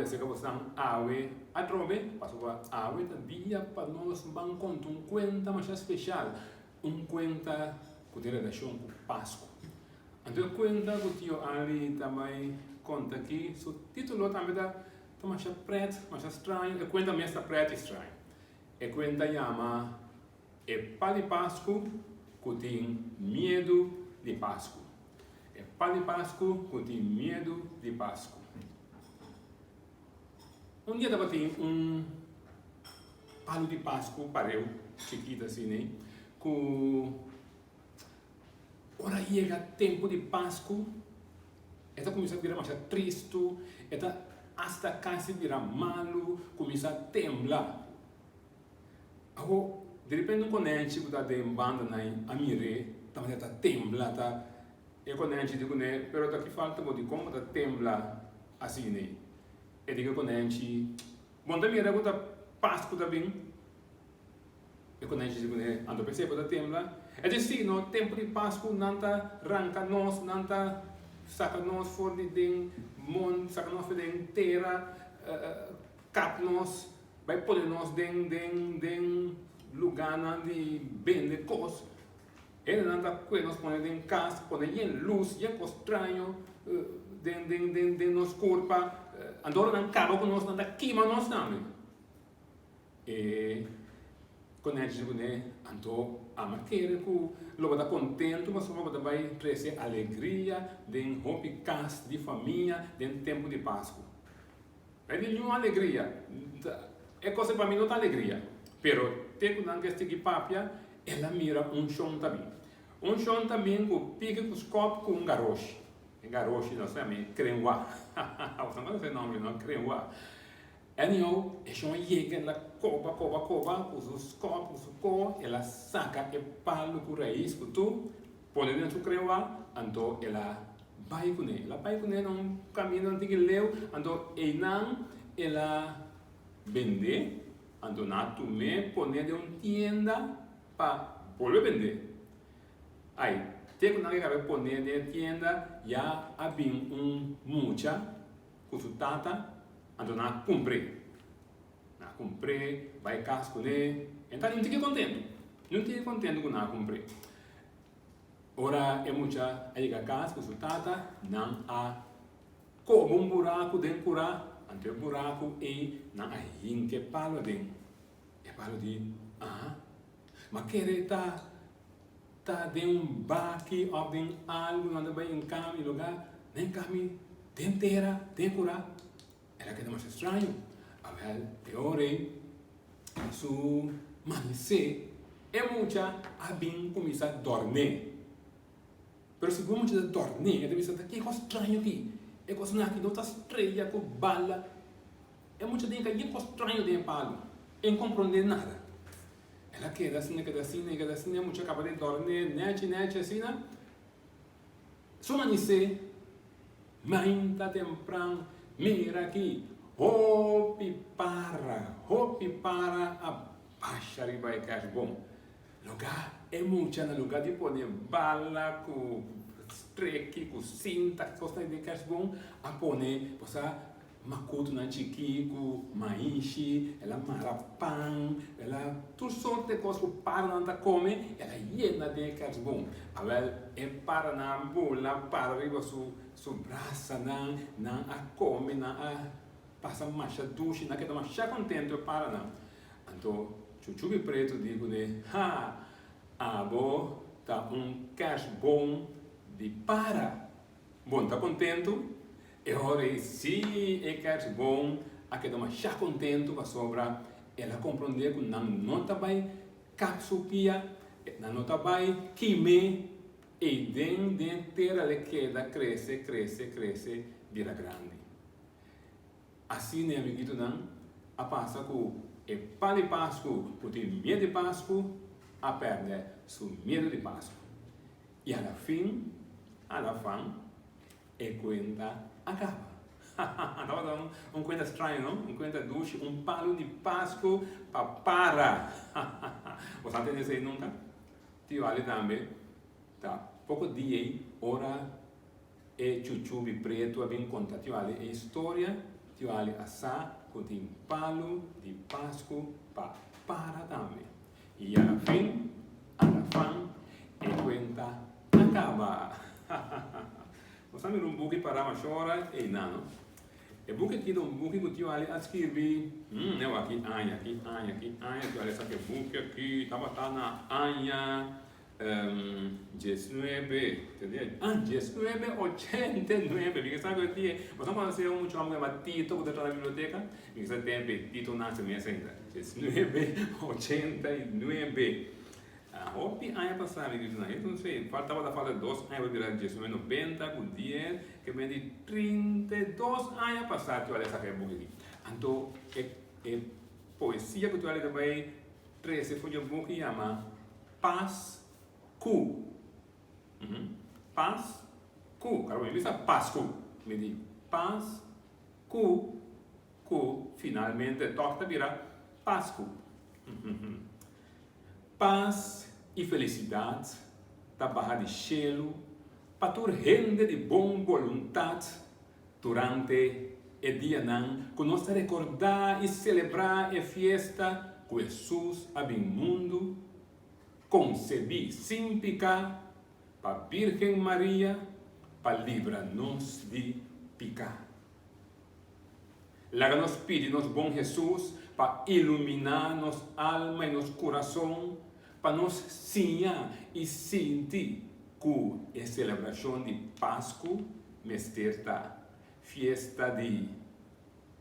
Ali ta seka bosan awe atrobe, pasobra awe ta dia pa nos ban konta un kuenta masha speshal, un kuenta ku tin relashon ku Pasku. Anto e kuenta ku Tio Ali ta bai konta aki, su titulo tambe ta masha pret, masha straño, e kuenta mes ta pret i straño. E kuenta yama E Pan di Pasku ku tin miedu di Pasku. E pan di Pasku ku tin miedu di Pasku. Un dia tabatin un palu di Pasku pareu chikito asina ku ora yega tempu di Pasku e ta kuminsá bira masha tristu, e ta asta kasi bira malu, kuminsá tembla. Awo, direpente un konenchi ku ta den banda nan a mir'é, tabata ta tembla, ta e konenchi di kuné, pero ta ki falta bo dikon bo ta tembla asina? E di ku e konenchi, Bo no ta mira ku ta Pasku ta bin? E konenchi di kuné, Anto p'esei bo ta tembla? E di, Sí, no, tempu di Pasku nan ta ranka nos, nan ta saka nos for di den mon, saka nos for di den tera, kap nos. Bai pone nos den den den lugánan di bende kos. Hendenan ta kue nos pone den kas, pone yen lus, yen kos straño den den den den nos kurpa. Anto ora nan kaba ku nos, nan ta kima nos tambe. E konèchi di kuné, anto ama kere ku lo bo ta kontentu pasobra bo ta bai trese alegria den hopi kas di famia den tempu di Pasku. No hay ningun alegria. E cosa pa mi no ta alegria. Pero te cu nan ke sigui papia, el a mira un shon ta bin. Un shon ta bin cu piki cu scop cu un garoshi. E garoshi nos ta yama e krenwa. Bo no conoce e nomber no, krenwa. Anyhow, e shon a yega, el a coba, coba, coba cu su scop, cu su co, el a saca e palo cu rais cu tur, pone den su krenwa, anto el a Bai kuné. El a bai kuné na un kaminda un tiki leu, anto einan el a bendé, anto nan a tum'é pon'é den un tienda pa bolbe bendé. Ai, te ku nan a kaba e pon'é den e tienda, ya a bin un mucha ku su tata, anto nan a kumpr'é. Nan a kumpr'é, bai kas kuné, e ta un tiki kontentu, un tiki kontentu ku nan a kumpr'é. Ora e mucha a yega kas ku su tata, nan a koba un buraku den kurá, anto e buraku ei nan a hinka e palu aden. E palu di, Aha, ma kere ta ta den un baki òf den algu nan ta bai hinka mi lugá, nan hinka mi den tera, den kurá. El a keda masha straño. Awel, e ora ei su manisé, e mucha a bin kuminsá dòrn'é. Pero segun e mucha ta dòrn'é, e ta bisa, Ta ke kos straño aki? E kosnan aki no ta strea ku bala. E mucha tin ka kos straño den e palu. E no komprondé nada. El a keda asina, keda asina, keda asina, e mucha kaba di dòrn'é nèchi nèchi asina. Su manisé, mainta tempran, mira aki, hopi para, hopi para a basha riba e kerstboom. Lugá e mucha na lugá di pone bala ku streki, ku sinta, ki kosnan den kerstboom, a pone, bo sa, Makutunan chikí ku maishi, el a mara pan, el a tur sorte kos ku paranan ta kome, el a yena den e kèrsboom. Awèl, e paranan a bula para riba su su brasanan, nan a kome, nan a pasa masha dushi, nan a keda masha kontentu e paranan. Anto Chuchubi Pretu di kuné, Ha! Abo ta un kèrsboom di para! Bon ta kontentu? E ora ei sí e kèrsboom a keda masha kontentu pasobra el a komprondé ku nan no ta bai kap su pia, nan no ta bai kim'é ei den den e tera el e keda krese, krese, krese bira grandi. Asina e amiguitonan a pasa ku e pan di Pasku ku tin miedu di Pasku a pèrdè su miedu di Pasku. I a la fin, a la fan, e kuenta a kaba. Tabata un kuenta straño, no? Un kuenta dushi, un palu di Pasku pa para. Bo sa tende esei nunka? Tio Ali tambe ta poko dia ei ora e chuchubi pretu a bin konta Tio Ali e historia. Tio Ali a sa ku tin palu di Pasku pa para tambe. I a la fin, a la fan, e kuenta a kaba. Bo sa mira un buki pará mashora einan, no? E buki aki ta un buki ku Tio Ali a skirbi, hmm, e wak ki aña, ki aña, ki aña Tio Ali a saka e buki aki, tabata na aña diesnuebe, ah, 1989, mi ke sa ku e tie, bo sa konosé un mucha hòmber ku yama Tito ku ta traha na biblioteka? Mi ke sa tempu e Tito nase mes ainda, 1989. Hopi aña pasá mi bisa nan, entonces tabata falta dos aña pa bira 1990 ku dies, ke men di 32 aña pasá Tio Ali a saka e buki aki. Anto e e poesia ku Tio Ali ta bai trese for dje buki yama Pas ku. Pas ku. Karo mi bisa Pasku, mi di Pas ku ku finalmente tòg ta bira Pasku. Pas i felisidat ta baha di shelu pa tur hende di bon boluntat durante e dianan ku nos ta rekordá i selebrá e fiesta ku Hesus a bin mundu, konsebí sin piká pa Bírgen Maria pa libra nos di piká. Laga nos pidi nos bon Hesus pa iluminá nos alma i nos kurason pa nos siña i sinti ku e selebrashon di Pasku mester ta fiesta di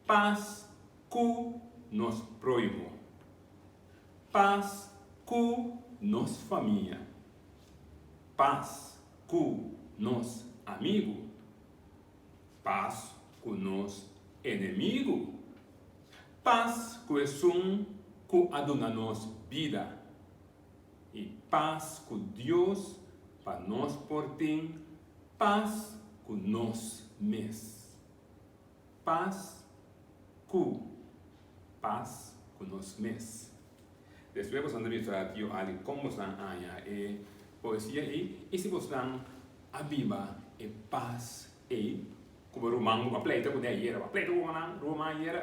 pas ku nos próhimo, pas ku nos famia, pas ku nos amigu. Pas ku nos enemigu. Pas ku esun ku a duna nos bida. I pas ku Dios pa nos por tin pas ku nos mes. Pas ku pas ku nos mes. Despues boso ta bisa Tio Ali kon boso haña e poesia ei i si boso a biba e pas ei ku bo ruman ku bo a pleita kuné ayera, bo a pleita ku bo ruman ayera.